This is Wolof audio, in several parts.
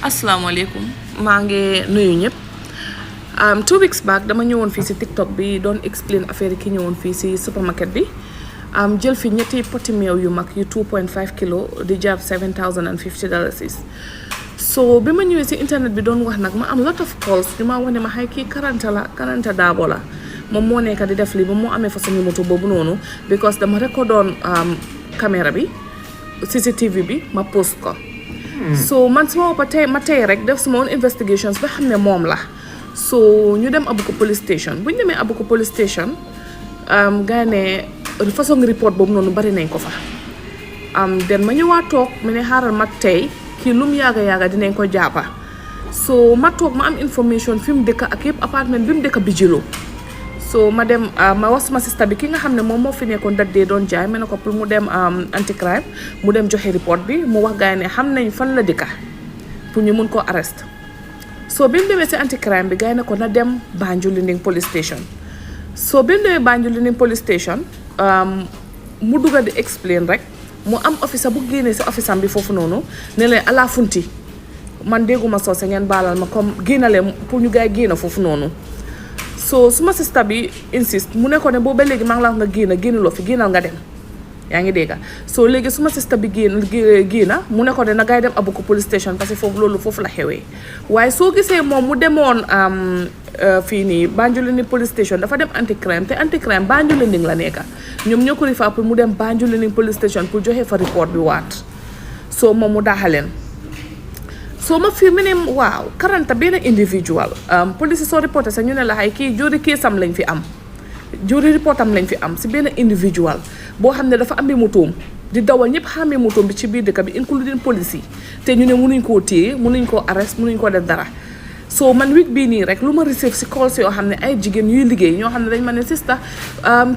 Assalamualaikum maa ngi nuyu ñëpp 2 weeks back dama ñëwoon fii si TikTok bi doon explain affaire yi ki ñëwoon fii si supermarket bi jël fi ñetti poti meew yu mag yu 2.5 kilo di jar $7,050 so bi ma ñëwee si internet bi doon wax nag ma am lot of calls ñu ma wax ne ma xay kii Karanta Darboe la moom moo nekk di def lii ba moo amee façon moto boobu noonu because dama rek ko doon caméra bi CCTV bi ma post ko so man suma woppa ma tey rek def suma own investigations ba xam ne moom la so ñu dem Abuko police station bu ñu demee Abuko police station gaa ne façon report boobu noonu bari nañ ko fa den ma ñëwaat toog mu ne xaaral ma tey kii lu mu yaaga dinañ ko jàppa so ma toog ma am information fi mu dëkk ak yëpp appartement bi mu dëkk Bijilo so ma dem ma wax sama sista bi ki nga xam ne moom moo fi nekkoon dat dee doon jaay ma ne ko pour mu dem anti crime mu dem joxe report bi mu wax gars yi ne xam nañ fan la dëkka pour ñu mun koo arrest so bi mu demee si anti crime bi gars yi ne ko na dem Banjulinding police station so bi mu demee Banjulinding police station mu dugga di explain rek mu am officer bu génnee si office am bi foofu noonu ne leen ala funti man dégguma soo sa ngeen baalal ma comme génnale pour ñu gars yi génn foofu noonu so suma sista bi insiste mu ne ko ne boobu ba léegi maa ngi la wax nga génnuloo fi génnal nga dem yaa ngi dégg so léegi suma sista bi génna mu ne ko ne na ngay dem Abuko police station parce que foofu loolu foofu la xewee waaye soo gisee moom mu demoon fii nii Banjulinding police station dafa dem anti crime te anti crime Banjulinding la nekka ñoom ñoo ko rifaa pour mu dem Banjulinding police station pour joxe fa report bi waat so moom mu daaxaleen so ma fii mu ne waaw Karanta benn individual police soo reporté sax ñu ne la xay kii juri keesam lañ fi am juri reportam lañ fi am si benn individual boo xam ne dafa amee motoom di dawal ñëpp xamee motoom bi ci biir dëkk bi including police yi te ñu ne mënuñ koo téye mënuñ koo arrest mënuñ koo def dara so man week bii nii rek lu ma receive si calls yoo xam ne ay jigéen yuy liggéey ñoo xam ne dañ ma ne sista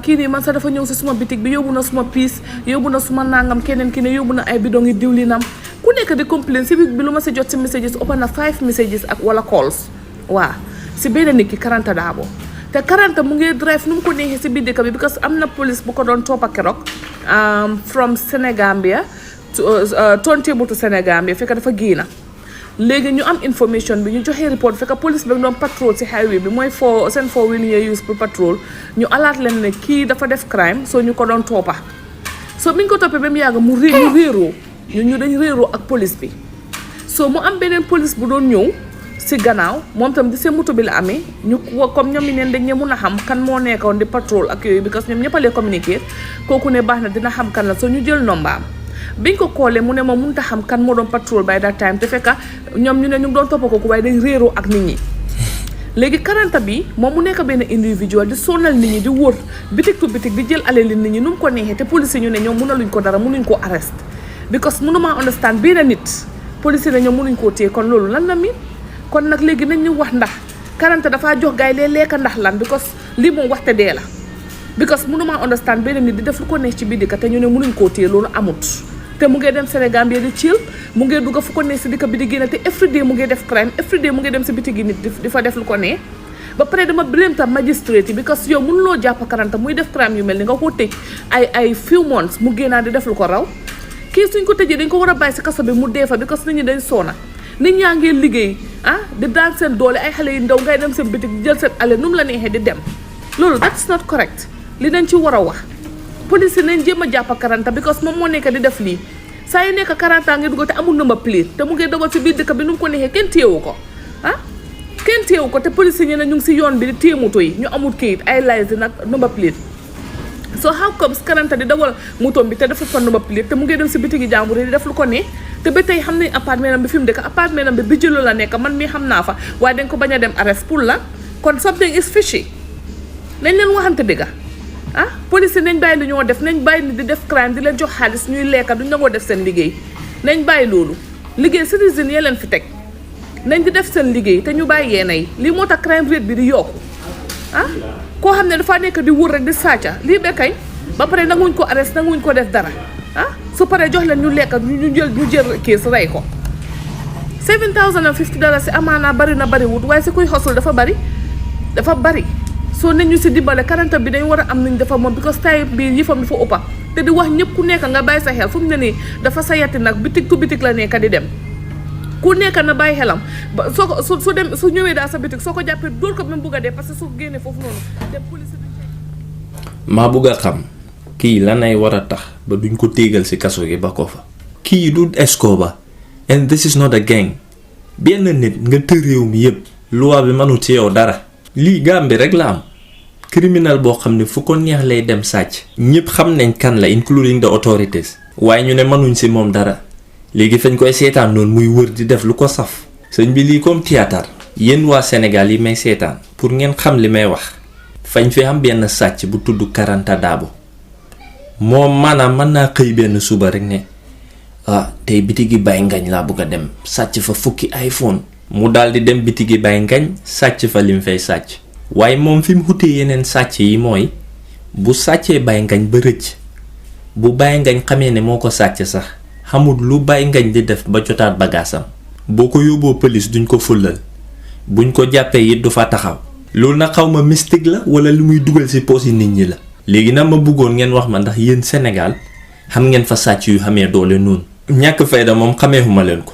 kii nii man sax dafa ñëw si suma bitig bi yóbbu na suma piis yóbbu na suma nangam keneen ki ne yóbbu na ay bidon yi diwlinam ku nekk di complain si week bi lu ma si jot si messages ëpp na 5 messages ak wala calls waa si benn nit ki Karanta Darboe te Karanta mu ngi drive nu mu ko neexee si biir dëkk bi because am na police bu ko doon toppa keroog from Senegambia turntable to Senegambia fekk dafa génna léegi ñu am information bi ñu joxee report fekk police bi doon patrol si highway bi mooy seen four wheel ñuy use pour patrol ñu alaat leen ne kii dafa def crime so ñu ko doon toppa so biñ ko toppee ba mu yàgg mu réeroo ñu dañ réeroo ak police bi so mu am beneen police bu doon ñëw si gannaaw moom tam di seen moto bi la amee ñu comme ñoom yi neen dañ ne mun a xam kan moo nekkoon di patrol ak yooyu because ñoom ñëpp a lee communiquer kooku ne baax na dina xam kan la so ñu jël nombaam biñ ko koolee mu ne ma mënut a xam kan moo doon patrol by that time te fekka ñoom ñu ne ñu ngi doon toppa kooku waaye dañ réeroo ak nit ñi léegi Karanta bi moom mu nekk benn individual di sonal nit ñi di wër bitig to bitig di jël alali nit ñi nu mu ko neexee te police ñu ne ñoom mënaluñ ko dara mënuñ ko arrest because mënuma understand benn nit police ne ñoom mënuñ koo téye kon loolu lan la mi kon nag léegi nañ ñu wax ndax Karanta dafaa jox gaay lee lekka ndax lan because lii moom waxte dee la because mënuma understand benn nit di def lu ko neex ci biir dëkk te ñu ne mënuñ koo téye loolu amut te mu ngi dem Sénégambie di chill mu ngi dugg fu ko neex si dëkk bi di génn te everyday mu ngi def crime everyday mu ngi dem si bitigi nit di fa def lu ko neex ba pare dama blame tam magistrate yi because yow mënuloo jàpp Karanta muy def crime yu mel ni nga ko tëj ay few months mu génnaa di def lu ko raw kii suñ ko tëjee dañ ko war a bàyyi si kaso bi mu dee fa because nit ñi dañ soona nit ñaa ngee liggéey di daan seen doole ay xale yu ndaw ngay dem seen bitik jël seen ale nu mu la neexee di dem loolu that's not correct li dañ ci war a wax police yi nañ jéem a jàpp Karanta because moom moo nekk di def lii saa yu nekk Karanta ngi dugg te amul number plate te mu ngi dogal ci biir dëkk bi nu mu ko neexee kenn téyewu ko kenn téyewu ko te police yi ñu ngi si yoon bi di téye moto yi ñu amul kayit ay license nag number plate so how comes Karanta di dawal motom bi te dafa fa number plate te mu ngi dem si bitigi jàmbur yi di def lu ko ne te ba tey xam nañ appartement am bi fi mu dëkk appartement am bi Bijilo la nekk man mii xam naa fa waaye dañ ko bañ a dem arrest pour la kon something is fishy nañ leen waxante dëgga police yi nañ bàyyi lu ñoo def nañ bàyyi ni di def crime di leen jox xaalis ñuy lekka duñ nangoo def seen liggéey nañ bàyyi loolu liggéey citizen yee leen fi teg nañ di def seen liggéey te ñu bàyyi yeena yi lii moo tax crime rate bi di yokku koo xam ne dafa nekk di wër rek di sàcca lii bekkay ba pare nanguñ ko arrest nanguñ ko def dara su paree jox leen ñu lekk ñu jël kees rey ko $7,050 si amaana bari na bari wut waaye si kuy xosul dafa bari soo ne ñu si dimbale Karanta bi dañ war a am nañ dafa moom because tay bi yëfam dafa ëppa te di wax ñëpp ku nekk nga bàyyi sa xel fu mu ne nii dafa sayati nag bitig tu bitig la nekk di dem ku nekk na bàyyi xelam ba soo ko su dem su ñëwee daal sa bitik soo ko jàppee dóor ko même bugg a dee parce que su génnee foofu noonu dem police maa bugg a xam kii lanay war a tax ba duñ ko téegal ci kaso gi ba ko fa. kii du escoba and this is not a gang. benn nit nga tër réew mi yépp loi bi mënu ci yow dara. lii Gambie rek la am. criminal boo xam ne fu ko neex lay dem sàcc. ñëpp xam nañ kan la including the authorities. waaye ñu ne mënuñ ci moom dara. léegi fañ koy seetaan noonu muy wër di def lu ko saf. sëñ bi lii comme théâtre. yéen waa Sénégal yi may seetaan pour ngeen xam li may wax. fañ fi am benn sàcc bu tudd Karanta Dabo. moom maanaam mën naa xëy benn suba rek ne tey bitigi Baye Ngañ laa bëgg a dem sàcc fa fukki iPhone. mu daal di dem bitigi Baye Ngañ sàcc fa lim fay sàcc. waaye moom fi mu xutee yeneen sàcc yi mooy bu sàccee Baye Ngañ ba rëcc bu Baye Ngañ xamee ne moo ko sàcc sax xamul lu Baye Ngañ di def ba jotaat bagaasam. boo ko yóbboo police duñ ko fullal buñ ko jàppee it du fa taxaw. loolu nag xaw ma mystique la wala lu muy dugal ci poos yi nit ñi la. léegi nag ma bëggoon ngeen wax ma ndax yéen Sénégal xam ngeen fa sàcc yu xamee doole noonu. ñàkk fayda moom xameexuma leen ko.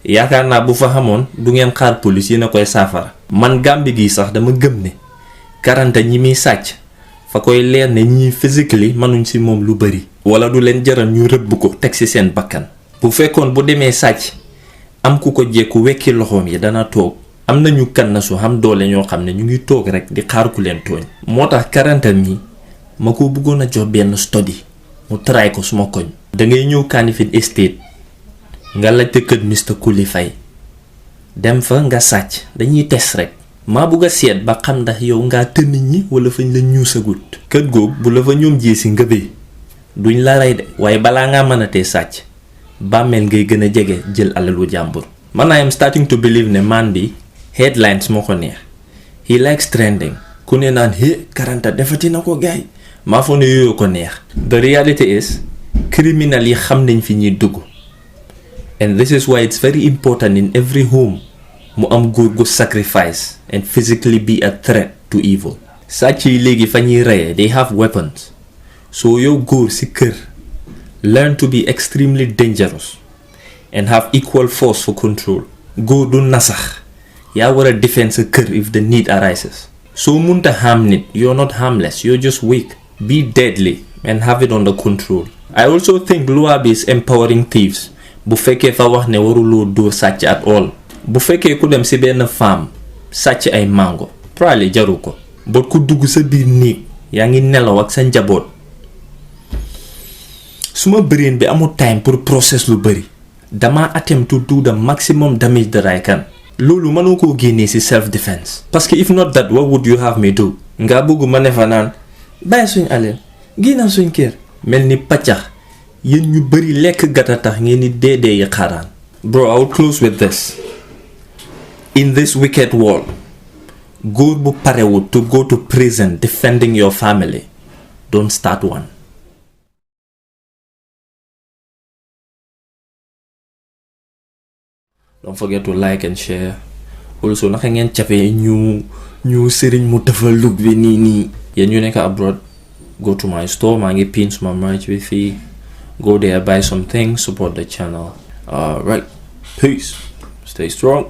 yaakaar naa bu fa xamoon du ngeen xaar police yi na koy saafara. man Gambie gi sax dama gëm ne Karanta ñi muy sàcc fa koy leer ne ñi physically mënuñ ci moom lu bari. wala du leen jaral ñu rëbb ko teg ci seen bakkan. bu fekkoon bu demee sàcc am ku ko jekku wekki loxoom yi dana toog. am nañu kan na su xam doole ñoo xam ne ñu ngi toog rek di xaar ku leen tooñ. moo tax Karanta mi ma ko bëggoon a jox benn study mu try ko suma koñ. da ngay ñëw Kanifing Estate nga laajte kër Mr Kuli Faye dem fa nga sàcc dañuy test rek. maa bugg a seet ba xam ndax yow ngaa tën nit ñi wala fañ la ñuusagut. kër googu bu la fa ñoom jee si ngëbee duñ la rey de waaye balaa ngaa mën a tee sàcc bàmmeel ngay gën a jege jël alalu jàmbur. man I am starting to believe ne man bi headlines moo ko neex. he likes trending. ku ne naan Karanta defati na ko gaay maa foog ne yooyu ko neex. the reality is criminal yi xam nañ fi ñuy dugg. and this is why it's very important in every home mu am góor gu sacrifice and physically be a threat to evil. sàcc yi léegi fa ñuy reyee they have weapons. so yow góor ci kër learn to be extremely dangerous and have equal force for control. góor du nasax yaa war a defend sa kër if the need arises. soo munta harm nit you're not harmless, you're just weak. be deadly and have it under control. I also think loi bi is empowering thieves. bu fekkee fa wax ne waruloo dóor sàcc at all. bu fekkee ku dem ci benn femme sàcc ay mango probably jaru ko. bot ku dugg sa biir néeg yaa ngi nelaw ak sa njaboot. suma brain bi amul time pour process lu bari. dama attempt to do the maximum damage that I can. loolu mënoo koo génnee ci self defense. parce que if not that what would you have me do. nga bëgg ma ne fa naan bàyyi suñ aleel génnal suñ kër. mel ni paccax yéen ñu bari lekk gata tax ngeen ni dee yi xaaraan. bro I will close with this. in this wicked world góor bu parewut to go to prison defending your family don't start one. Don't forget to like and share. Also naka ngeen café ñu Serigne MUTAFA look bi nii. yéen ñu nekk abroad go to my store maa ngi pin suma merch bi fii. go there buy some things, support the channel. Right, peace, stay strong.